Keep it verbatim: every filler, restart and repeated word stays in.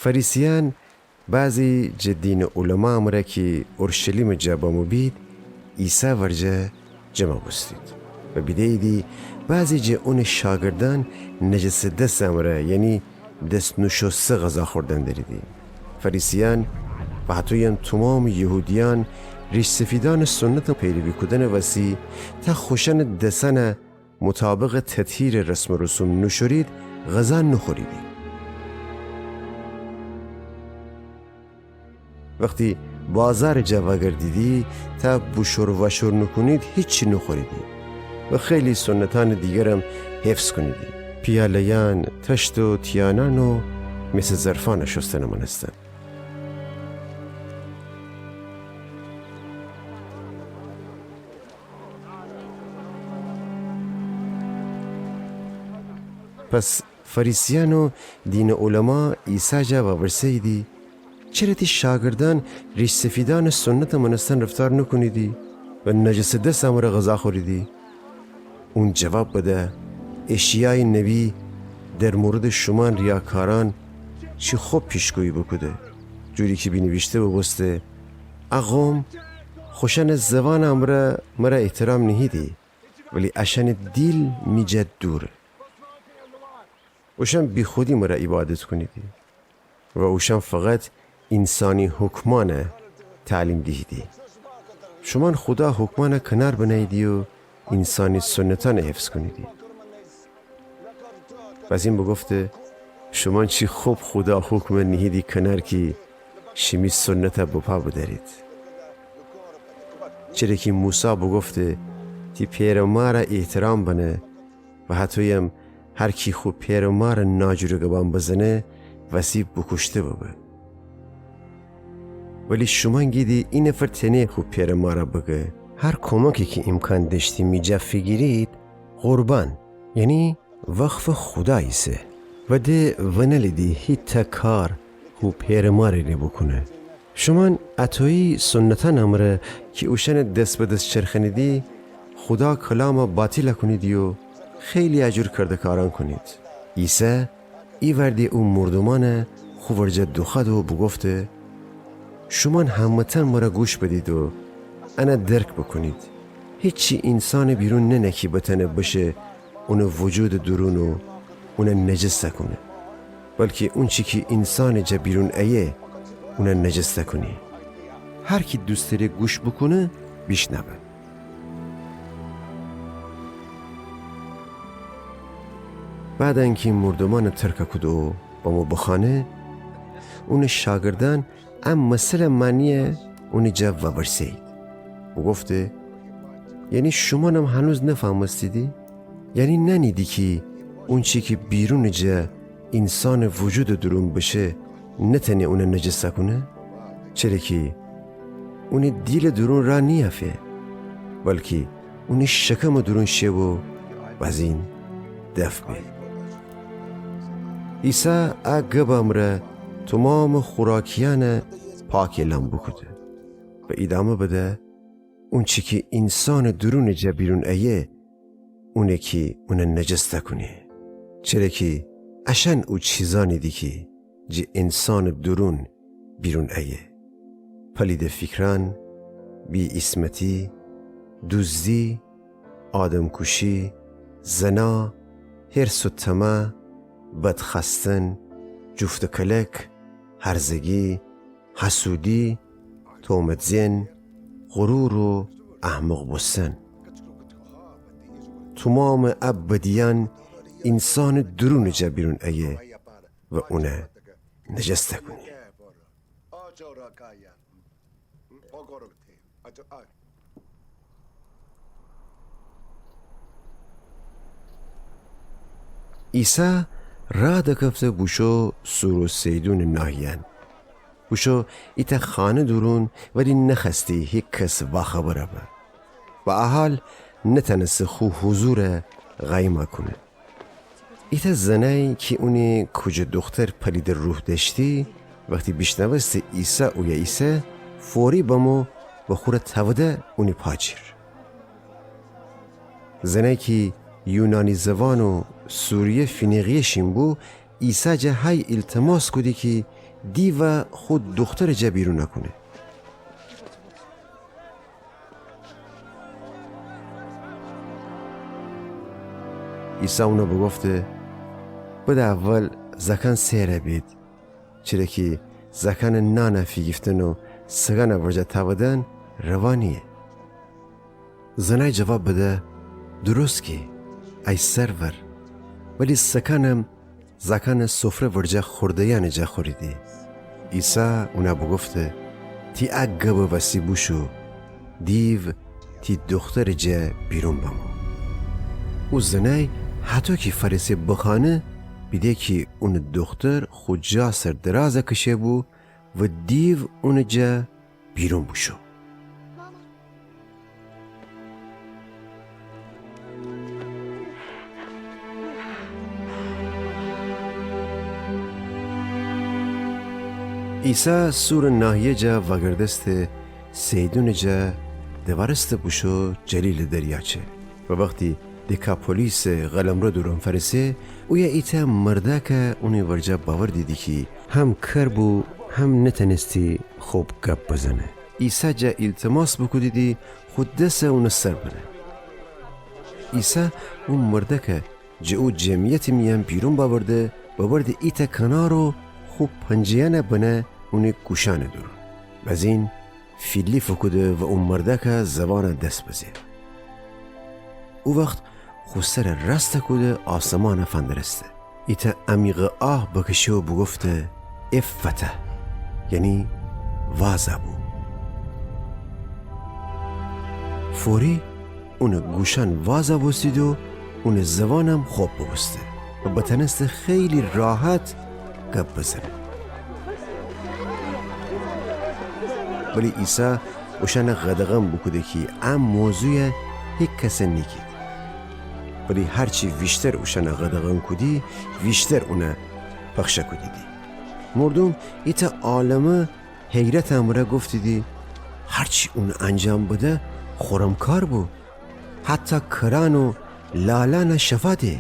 فریسیأن بعضی جٚه دینٚ علما مره کی اورشلیمٚ جا بمو بید، عیسی ورجه جمع بوستید و بیده‌ییدی بعضی جٚه اونٚ شاگردأن نجسٚ دسٚ امره، یعنی دس نوشوسته غذا خوردن دریدی. فریسیأن و هطویم تومامٚ یهودیأن ریش‌سفیدأنٚ سنتٚ پیروی کودنٚ وسی تا خوشأنٚ دسأنه مطابقٚ تطهیرٚ رسم و رسوم نوشورید، غذا نوخوریدی. وختی بازارٚ جا وأگردیدی تا بوشور وأشور نوکونید، هیچی نوخوریدی و خیلی سنتأنٚ دیگرم حفظ کونیدی. پیاله‌یأن، تشت و تیانأن و مسٚ ظرفأنٚ شوستنٚ مأنستن. پس فریسیأن و دینٚ علما عیسی جا وورسه‌ییدی: چره تی شاگردأن ریش‌سفیدأنٚ سنتٚ مأنستن رفتار نوکونیدی و نجسٚ دسٚ امره غذا خوریدی؟ اون جواب بده: اشعیایٚ نبی در موردٚ شومأن ریاکارأن چی خب پیشگویی بوکوده، جوری کی بینیویشته بوبوسته: ا قوم خوشأنٚ زوانٚ امره مره احترام نیهیدی، ولی اشأنٚ دیل می جا دوره. اوشأن بیخودی مره عیبادت کونیدی و اوشأن فقط اینسانی حکمأنه تعلیم دیهیدی. شومأن خودا حکمأنه کنار بنهییدی و اینسانی سنتأنه حفظ کونیدی. بزین بوگفته: شومأن چی خب خودا حکمه نیهیدی کنار کی شیمی سنته بپا بدأرید. چره کی موسی بوگفته: تی پئر و ماره احترام بنه و هطویم هر کی خو پئر و ماره ناجوره گبان بزنه، وسی بوکوشته ببه. ولی شومأن گیدی ای نفر تأنه خو پئر و ماره بگه. هر کمکی کی ایمکان دأشتی می جا فیگیرید، قربان، یعنی وقفٚ خودا ایسه. و ده ونلیدی هیتأ کار خو پئر و مارٚ ره بوکونه. شومأن اطویی سنتأنٚ امره کی اوشأنه دس به دس چرخأنیدی، خودا کلامه باطیله کونیدی و خیلی ا جور کردکارأن کونید. عیسی ایوأر ده او مردومأنه خو ورجه دوخوأد و بوگفته: شومأن همه‌تأن مره گوش بدید و انه درک بوکونید. هیچی اینسانٚ بیرون ننه کی بتأنه بشه اونٚ وجودٚ دورون و اونه نجس کونه، بلکی اونچی کی اینسانٚ جا بیرون ایه اونه نجس کونه. هر کی دوست دأره گوش بوکونه، بیشنوه. بعد انکی مردومأنه ترکه کود و بمو بخانه، اونٚ شاگردأن ا مثلٚ معنیه اونٚ جا وورسه‌یید. بوگفته: یعنی شومأنم هنوز نفهمستیدی؟ یعنی نأنیدی کی اونچی کی بیرونٚ جا اینسانٚ وجودٚ دورون بشه، نتأنه اونه نجس کونه؟ چره کی اونٚ دیلٚ دورون راه نیأفه، بلکی اونٚ شکمٚ دورون شه و بزین دفع به. عیسی ا گبٚ امره تومامٚ خوراکیأنه پاک اعلام بوکوده و ایدامه بده: اونچی کی اینسانٚ دورونٚ جا بیرون ایه، اونه کی اونه نجس کونه. چره کی اشأن او چیزأنیدی کی جٚه اینسانٚ دورون بیرون ایه: پلیدٚ فیکرأن، بی‌عیسمتی، دوزدی، آدمکوشی، زنا، حرص و طمع، بد خوأستن، جفت و کلک، هرزگی، حسودی، تهمت زئن، غرور و احمق بوستن. تومامٚ ا بدیأن اینسانٚ دورونٚ جا بیرون ایه و اونه نجس کونه. عیسی راه دکفته بوشو صور و صیدونٚ ناحیه‌یأن. بوشو ایتأ خانه دورون، ولی نخوأستی هیکس واخبر به. و اهال نتأنسته خو حضوره قایم کونه. ایتأ زنأی کی اونی کوجه دوختر پلیدٚ روح دأشتی، وختی بیشنوسته عیسی اویه ایسه، فوری بمو و خوره تأوده اونی پا جیر. زنأی کی یونانی زوان و سوریه فینیقیه شین بو، عیسی جا هی ایلتماس کودی کی دیوَ خو دوخترٚ جا بیرون کونه. عیسی اونَ بوگفته: بده اول زأکأن سئر بید، چره کی زأکأنٚ نانَ فیگیفتن و سگأنٚ ورجه تأودن روا نییه. زنأی جواب بده: درست گی، ای سرور، ولی سگأنم زأکأنٚ سفره ورجه خورده‌یأنٚ جا خوریدی. عیسی اونَ بوگفته: تی ا گبٚ وسی بوشو، دیو تی دوخترٚ جا بیرون بمو. او زنأی هطو کی فأرسه بخانه، بیده کی اونٚ دوختر خو جا سر درازَ کشه‌بو و دیو اونٚ جا بیرون بوشو. عیسی سورٚ ناحیه جا وأگردسته، صیدونٚ جا دوأرسته بوشو جلیلٚ دریاچه. و وختی دکاپولیسٚ قلمرو دورون فأرسه، اویه ایتأ مردأکَ اونی ورجه بأوردیدی کی هم کر بو، هم نتأنستی خب گب بزنه. عیسی جا ایلتماس بوکودیدی خو دسَ اونٚ سر بنه. عیسی او مردأکَ جٚه او جمعیتٚ میأن بیرون بأورده، ببرده ایتأ کنار و خو پنجه‌یأنَ بنه اونی گوشأنٚ دورون. بزین فیلی فوکوده و او مردأکٚ زوأنَ دس بزه. او وخت خو سرَ راستَ کوده آسمانَ فندرسته. ایتأ عمیقٚ آه بکشه و بوگفته: افته، یعنی وازَ بو. فوری اونٚ گوشأن وازَ بوستید و اونٚ زوأنم خب بوبوسته و بتأنسته خیلی راحت گب بزنه. ولی عیسی اوشأنَ قدغن بوکوده کی ا موضوعَ هیکسَ نیگید. ولی هرچی ویشتر اوشأنَ قدغن کودی، ویشتر اونَ پخشَ کودیدی. مردوم ایتأ عالمه حیرتٚ امرأ گفتیدی: هرچی اون انجام بده، خورم کار بو. حتی کرأن و لالأنَ شفا ده.